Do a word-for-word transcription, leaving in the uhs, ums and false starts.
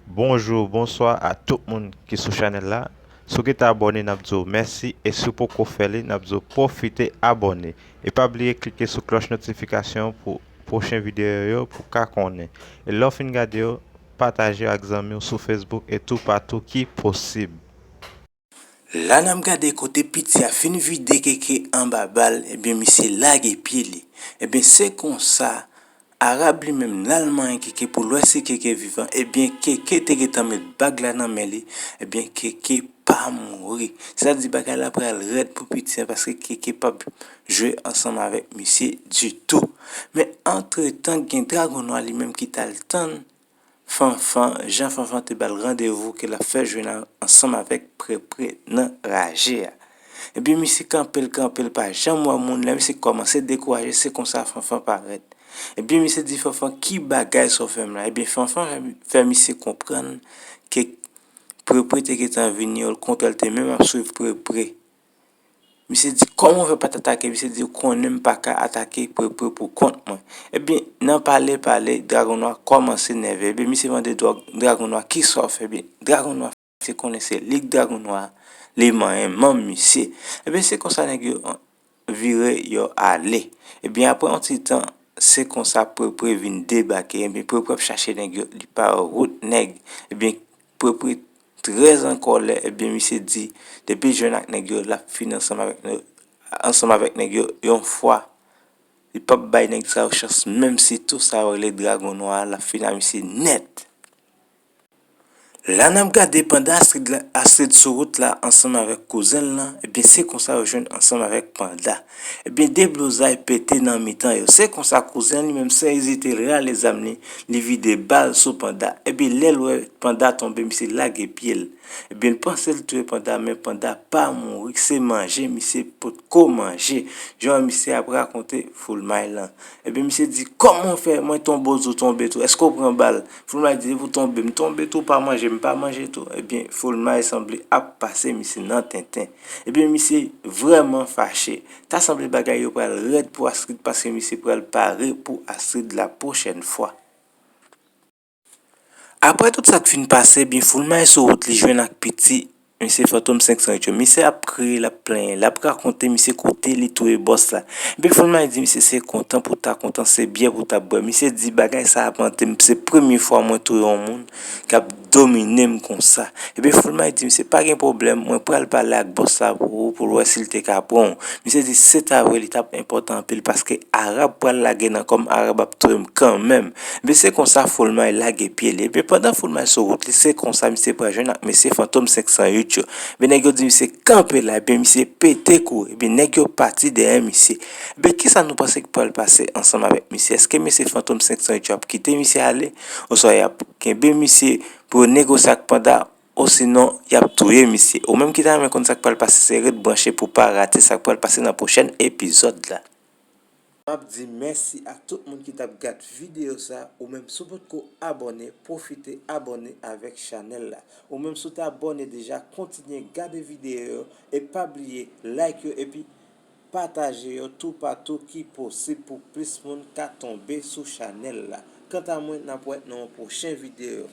Bonjou, bonswa a tout moun ki sou chanèl la. Si w gentan abòne, n ap di w mèsi, e si w poko fè li, n ap di w pwofite abòne. E pa bliye klike sou klòch notifikasyon pou pwochen videyo yo pou w ka konnen. E lè w fin gade yo, pataje yo ak zanmi w sou Facebook e toupatou ki posib. La n ap gade kote piti a fin vide Keke anba bal, ebyen misye lage pye li. Ebyen se konsa, Arab li menm l al manyen Keke pou l wè si Keke vivan, ebyen Keke te gentan met bag la nan men li, ebyen Keke pa mouri. Sa di bagay la pral rèd pou piti a paske Keke p ap jwe ansanm avèk misye ditou. Men antretan gen Dragon Nwa li menm ki t al tann Fanfan, jan Fanfan te ba l randevou ke l ap fè jwenn ansanm avèk Prepre nan raje a. Ebyen misye kanpe l kanpe l pa janm wè moun, lè misye kòmanse dekouraje se konsa Fanfan parèt. Ebyen misye di Fanfan ki bagay sa w fè m la? Ebyen Fanfan fè, fè misye konprann ke Prepre te gentan vini, okontrè l te menm ap swiv Prepre. Misye di kòman w fè pa t atake? Misye di ou konnen m pa ka atake Prepre pou kont mwen. Ebyen nan pale pale Dragon Nwa kòmanse nève. Ebyen misye mande Dragon Nwa kisa w fè? Ebyen Dragon Nwa fè misye konnen se li k Dragon Nwa, li manyen manm misye. Ebyen se konsa nèg yo vire yo ale. Ebyen apre yon ti tan se konsa Prepre vin debake. Ebyen Prepre ap chache nèg yo, li pa wè wout nèg. Ebyen Prepre trè an kòlè, ebyen misye di depi l jwenn ak nèg yo l ap fini ansanm avèk nèg, ansanm avèk nèg yo yon fwa. Li p ap bay nèg sa yo chans menm si tou sa yo rele Dragon Nwa a l ap fini ak misye nèt. La n ap gade pandan Astrid, la, Astrid sou wout la ansanm avèk kouzen l lan, ebyen se konsa yo jwenn ansanm avèk Panda. Ebyen deblozay pete nan mitan yo. Se konsa kouzen li menm san ezite l rale zam li, li vide bal sou Panda. Ebyen lè l wè Panda tonbe misye lage pye l. Ebyen l panse l touye Panda men Panda pa mouri, se manje misye potko manje. Jan misye ap rakonte Foulmay lan. Ebyen misye di kòman w fè mwen tonbe w di w tonbe tou? Èske w pran bal? Foulmay di depi w tonbe m tonbe tou, pa manje m pa manje tou. Ebyen Foulmay sanble ap pase misye nan tenten. Ebyen misye vrèman fache. Ta sanble bagay yo pral rèd pou Astrid paske misye pral pare pou Astrid la pwochèn fwa. Apre tout sa k fin pase, ebyen Foulmay sou wout li jwenn ak piti misye Fantom senk san uit yo. Misye ap kriye, l ap plenyen, l ap rakonte misye kote li touye bòs la. Ebyen Foulmay di misye se kontan pou w ta kontan, se byè pou w ta bwè. Misye di bagay sa ap ante m, se premye fwa mwen touye yon moun k ap domine m konsa. Ebyen Foulmay di misye pa gen pwoblèm, mwen pral pale ak bòs la pou ou pou l wè si l te ka pran w. Misye di si se ta vre li t ap enpòtan anpil paske Arab pral lage nan kò m, Arab ap touye m kanmenm. Ebyen se konsa Foulmay lage pye li. Ebyen pandan Foulmay sou wout li se konsa misye pral jwenn ak mesye Fantom senk san uit yo. Ebyen nèg yo di misye kanpe la, ebyen misye pete kouri. Ebyen nèg yo pati dèyè misye. Ebyen kisa nou panse ki pral pase ansanm avèk misye? Èske mesye Fantom senk san uit yo ap kite misye ale? Oswa y ap kenbe misye pou yo negosye ak Panda? Osinon y ap touye misye? Ou menm ki ta renmen konn sa k pral pase se ret branche pou w pa rate sa k pral pase nan pwochèn epizòd la. M ap di mèsi ak tout moun ki t ap gad videyo sa, ou menm si w potko abòne, pwofite abòne avèk chanèl la. Ou menm si w te abòne deja, kontinye gade videyo yo e pa bliye like yo epi pataje yo toupatou ki posib pou plis moun ka tonbe sou chanèl la. Kanta mwen, n ap wè nan yon pwochen videyo.